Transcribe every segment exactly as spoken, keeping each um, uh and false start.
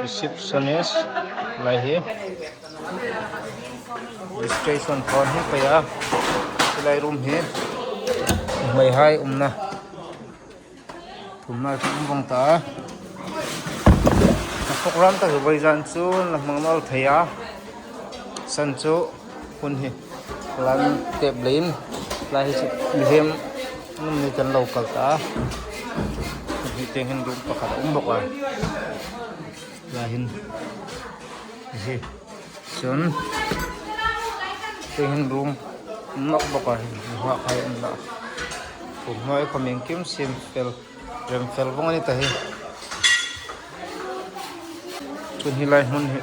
Receptionist lai hi. Registration form hi pei a. Hi lai room hi. Hmeihai umna. Tumna chu um vong ta. A program ta hi vawizan chu la hmang naw thei a. San chu hun hi lan tep leiin lai hi chu mihriem an um ni kan lo kal ta. Hi tieng hin room pakhat a um bawk a. Lai hin hi. Chun, tieng hin room nawk bawk a, hi hma khai an la. Kum hnuoi khawm iengkim siem fel, rem fel vong a ni ta hi. Chun hi lai hmun hi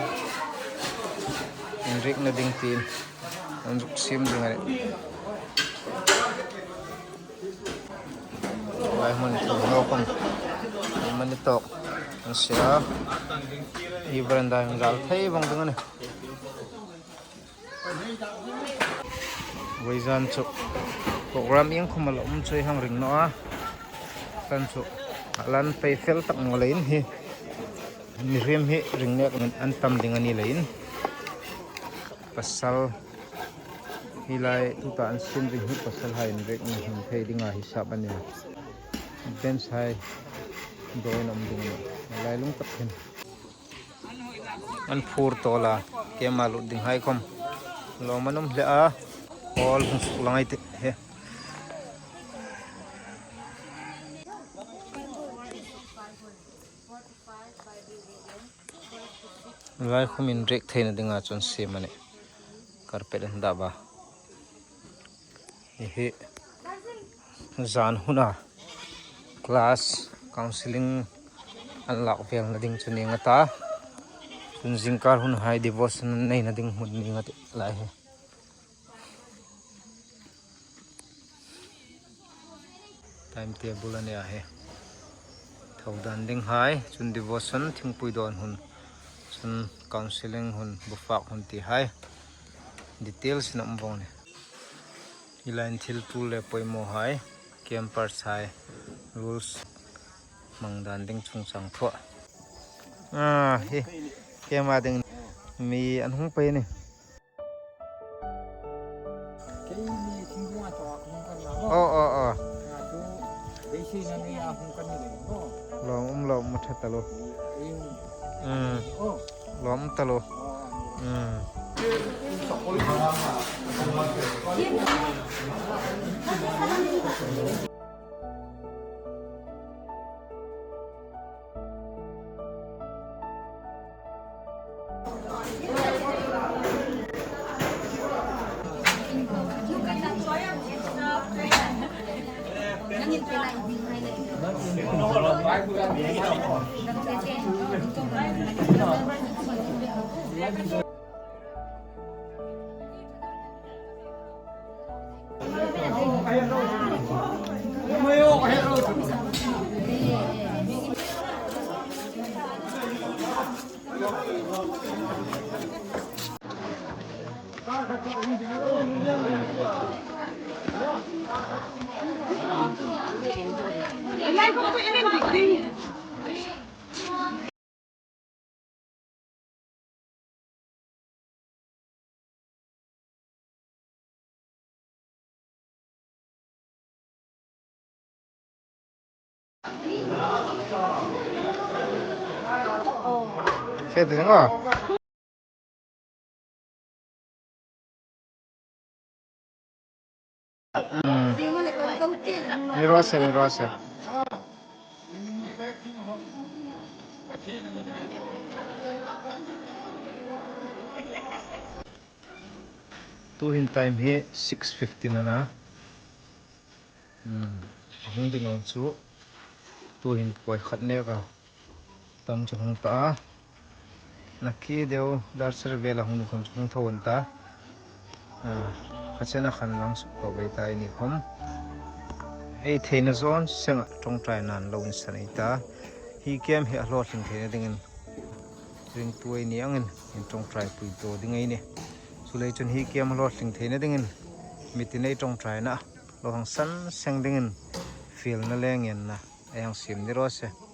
inriekna ding tiin an zuk siem ding a nih. Lai hmun hi hnuoi khawm mani tawk an sia. Hi veranda hi zal thei vong ding a nih. Vawizan chu program iengkhawm a la um chu ei hang ring naw a. Kan chu a lan pei fel tak naw leiin hi mihriem hi ring nek an tam ding a ni leiin. Pasal hi lai tuta an siem ding hi pasalhai inriekna hmun thei dinga hisap a nih. Bench hai dawin um ding a nih. Lai lung tak hin. An phur tawl a, camp-a lut dinghai khawm lawm an um hle a, hall hung suk lang ei tih hi. Lai khawm inriek theina dinga chun siem a nih. Carpet an dah a. Hi hi zan huna class counseling an lak velna ding chu ni nga ta. Chun zingkar hunhai devotion an neina ding hmun ni nga tih lai hi. Time table a ni a hi. Tho dan dinghai, chun devotion, thingpui dawn hun, chun counseling hun, bufak hun tihai. Details-in a um vong a nih. Hi laiin thil tul le pawimawhai, campers-hai, rules hmang dan ding chungchang thuah. Ah, hi camp-a ding mi an hung pei a nih. Aw, aw, aw. Lawm um, lawm um a ṭha taluo. Lawm um taluo. Fe de ngo. Ni raw se, ni raw se. Tuhin time hi six fifteen a na. Hmm. Hung ding ang chu. Tuhin poi khat nek a. Tam chu hung ta a. Naki deu dar ser vela hung ni khom chu hung tho an ta. Ah, kha chena khan lang suk ko bei ta ini khom. Ei theina zawn senga ṭawngṭaina'n lo insan ei ta. Hi camp hi a hlawtling theina dingin ringtu ei ni angin inṭawngṭaipui tawk ding ei nih. Chuleiin chun hi camp a hlawtling theina dingin mitin ei ṭawngṭaina lo hang san seng dingin Fielna le ngenna a hang siem ni raw se.